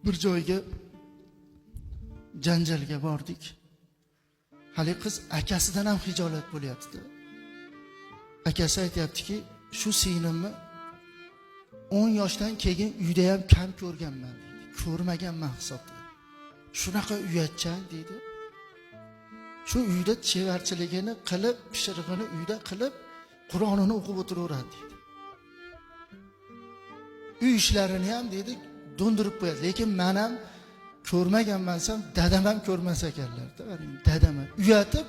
Bir joyga janjalga bordik. Haligi qiz akasidan ham hijolat bo'lyapti. Akasi aytyaptiki, shu singlimni 10 yoshdan keyin uyda ham kam ko'rganman deydi. Ko'rmaganman hisobda. Shunaqa uyatchan deydi. Shu uyda chevarchiligini qilib, pishirig'ini uyda qilib, Qur'onini o'qib o'tiraveradi deydi. Uy ishlarini ham deydi, do'ndirib qo'yadi. Lekin men ham ko'rmaganmansam, dadam ham ko'rmas ekanlar-da. Dadam ham uyatib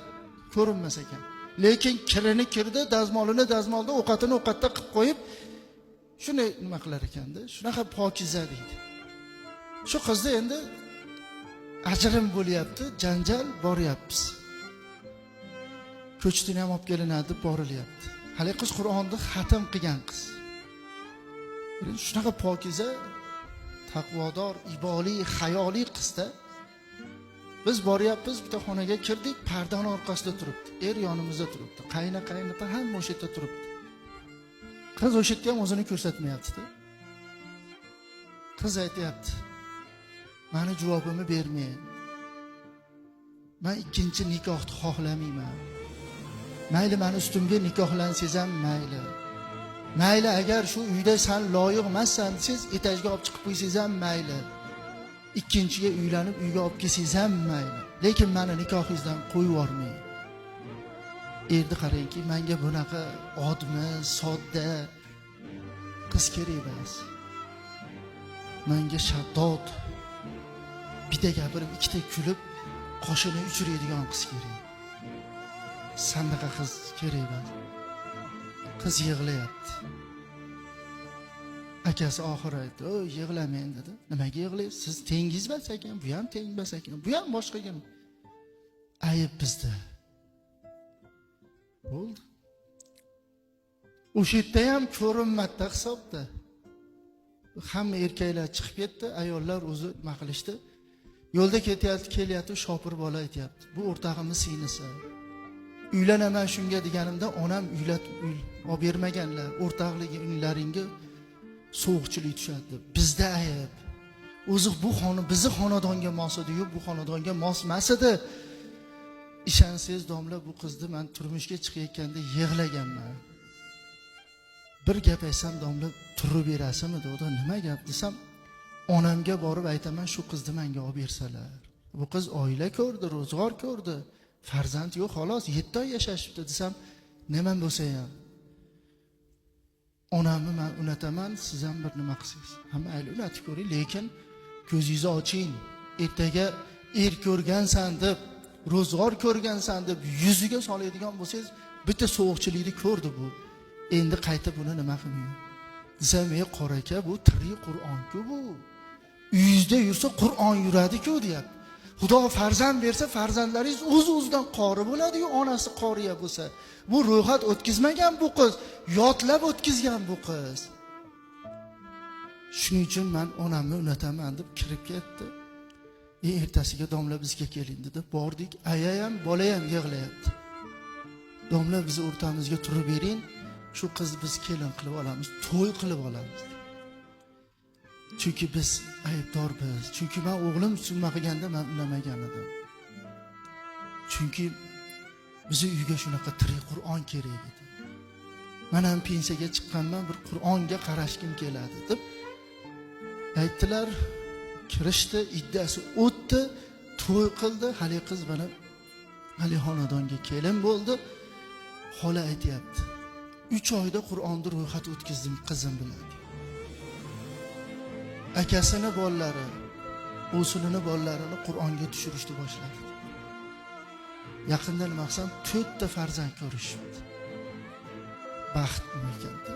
ko'rinmas ekan. Lekin kirini kirdi, dazmolini dazmolda, ovqatini ovqatda qilib qo'yib, shuni nima qilar ekanda, shunaqa pokiza deydi. Shu qizni endi ajrim bo'lyapti, janjal boryapmiz. Ko'chitini ham olib kelinadi deb borilyapti. Hali qiz Qur'onni xatm qilgan qiz. Shunaqa pokiza, taqvodor, iboli, hayoli qizda. Biz boryapmiz, bitta xonaga kirdik, pardani orqasida turibdi. Er yonimizda turibdi. Qayna qaynota hamma o'sha yerda turibdi. Qiz o'sha yerda ham o'zini ko'rsatmayapti-da. Qiz aytyapti: "Meni javobimni bermang. Men ikkinchi nikohni xohlamayman. Mayli, meni ustimga nikohlansangiz ham mayli. Mayli, agar shu uyda san loyiq emassan desangiz, etajga olib chiqib qo'ysangiz ham mayli. Ikkinchiga uylanib uyga olib kelsangiz ham mayli. Lekin meni nikohingizdan qo'yib yubormang." Erni qarangki, menga bunaqa odmi, sodda qiz kerak emas. Menga shaddod, bitta gapirib, ikkita kulib, qoshini uchiradigan qiz kerak. Sandaqa qiz kerak emas. Qiz yig'layapti. Akasi oxiri aytdi: "O, yig'lamang" dedi. "Nimaga yig'laysiz? Siz tengiz emas ekan, bu ham teng emas ekan, bu ham boshqa ekan. Ayb bizda." Bo'ldi. O'sha yerda ham ko'rinmadida hisobda. Hamma erkaklar chiqib ketdi, ayollar o'zi nima qilishdi. Yo'lda ketyapti, kelyapti, shopir bola aytyapti: "Bu o'rtog'imni singlisi. Uylanaman shunga deganimda onam uylatib olib bermaganlar, o'rtoqliginglaringga sovuqchilik tushadi deb. Bizda ayb. O'zi bu xona bizni xonadonga mos edi-yu, bu xonadonga mos emas edi. Ishonsangiz domla, bu qizni men turmushga chiqayotganda yig'laganman. Bir gap aytsam domla turib berasizmi dedi. Nima gap desam, onamga borib aytaman, shu qizni menga olib bersalar. Bu qiz oila ko'rdi, ro'zg'or ko'rdi. Farzand yo'q, xolos 7 oy yashashibdi desam, nima bo'lsa ham onamni men unataman, siz ham bir nima qilsangiz. Ha mayli, unatib ko'ring, lekin ko'zingizni oching. Ertaga er ko'rgansan deb, ro'zg'or ko'rgansan deb yuziga soladigan bo'lsangiz, bitta sovuqchilikni ko'rdi bu. Endi qayta buni nima qilmayman desam, ey qora aka, bu tirik Qur'on-ku bu. Uyingizda yursa Qur'on yuradi-ku deyapti. Xudo farzand bersa, farzandlaringiz o'z-o'zidan qori bo'ladi-yu, onasi qoriya bo'lsa. Bu ro'yxat o'tkazmagan bu qiz, yodlab o'tkazgan bu qiz. Shuning uchun men onamni unataman deb kirib ketdi. Ertasiga domla bizga keling dedi. Bordik, aya ham, bola ham yig'layapti. Domla, bizni o'rtamizga turib bering, shu qizni biz kelin qilib olamiz, to'y qilib olamiz. Chunki biz aybdormiz. Chunki men o'g'lim nima qilganda men unamagan edim. Chunki bizni uyga shunaqa tirik Qur'on kerak edi. Men ham pensiyaga chiqqanman, bir Qur'onga qarashgim keladi deb aytdilar. Kirishdi, iddasi o'tdi, to'y qildi. Hali qiz mana hali xonadonga kelin bo'ldi. Xola aytyapti: 3 oyda Qur'onni ro'yxat o'tkazdim qizim bilan. Akasini bolalari, o'silini bolalarini Qur'onga tushirishni boshladi. Yaqinda nima qilsam, 4 ta farzand ko'rishibdi. Baxtmi ekanda.